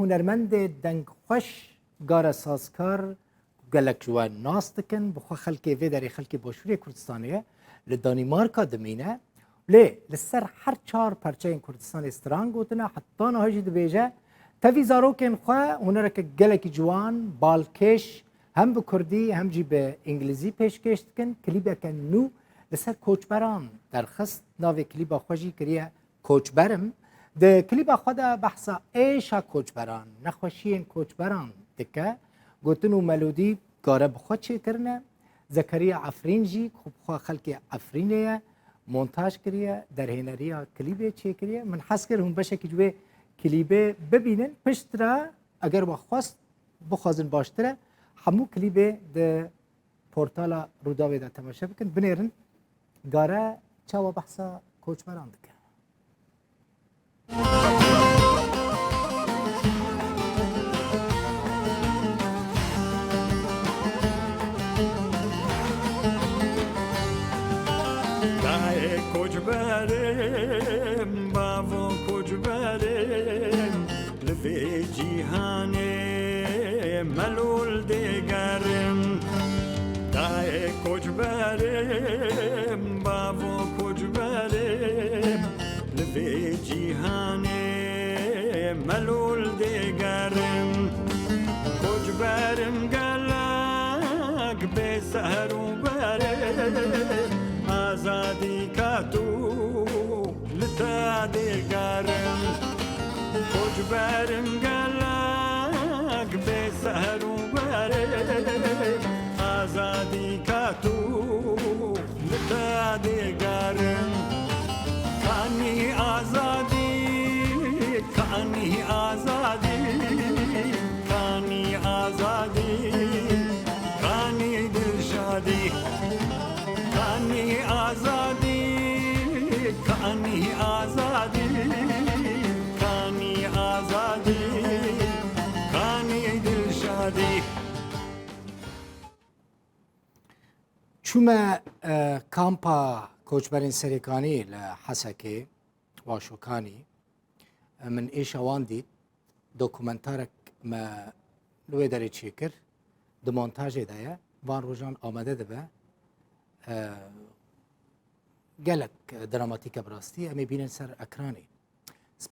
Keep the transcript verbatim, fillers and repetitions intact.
Hunermendê dengxweş, gare sazkar, gelek ji we nas dikin, bi xwe xelkê vê derê xelkê Başûrê Kurdistanê ye, li Danîmarka dimîne. Lê li ser her çar perçeyên Kurdistanê stran gotine, heta niha jî dibêje, tevî zarokên xwe hunereke gelekî ciwan, balkêş, hem bi kurdî hem jî bi îngilîzî pêşkêş dikin. Klîbeke nû li ser koçberan derxist, navê klîba xwe jî kiriye Koçber im. Di klîba xwe de behsa êşa koçberan, nexweşiyên koçberan dike. Gotin û melodî gare bi xwe çêkirine. Zekeriya Efrîn jî ku bi xwe xelkê Efrînê ye, montaj kiriye, derhêneriya klîbê çêkiriye. Min hez kir hûn beşekî ji wê klîbê bibînin. Piştre eger we xwest, bixwazin baştir e, hemû klîbê di portala Rûdawê de temaşe bikin. Binêrin gare çawa behsa koçberan dike. Dayê koçberim, bavo koçberim, li vê cîhanê melûl dêgerim. Dayê koçberim, bavo koçberim, li vê cîhanê melûl dêgerim. Koçberim gelek bê ser û berê, azadî ka tu li te dêgerim. Koçberim gelek bê ser û berê, azadî ka tu li te dêgerim. Kanî azadî, kanî azadî, kanî azadî, kanî dilşadî. Kanî azadî, kanî azadî, kanî azadî, kanî dilşadî. Çûme, e, kampa koçberên Serêkanî li Hesekê, Waşokanî. E, min êşa wan dît, dokumentarek me li wê derê çêkir, di montajê de ye, van rojan amade dibe. E, gelek dramatîk e bi rastî, em ê bînin ser ekranê.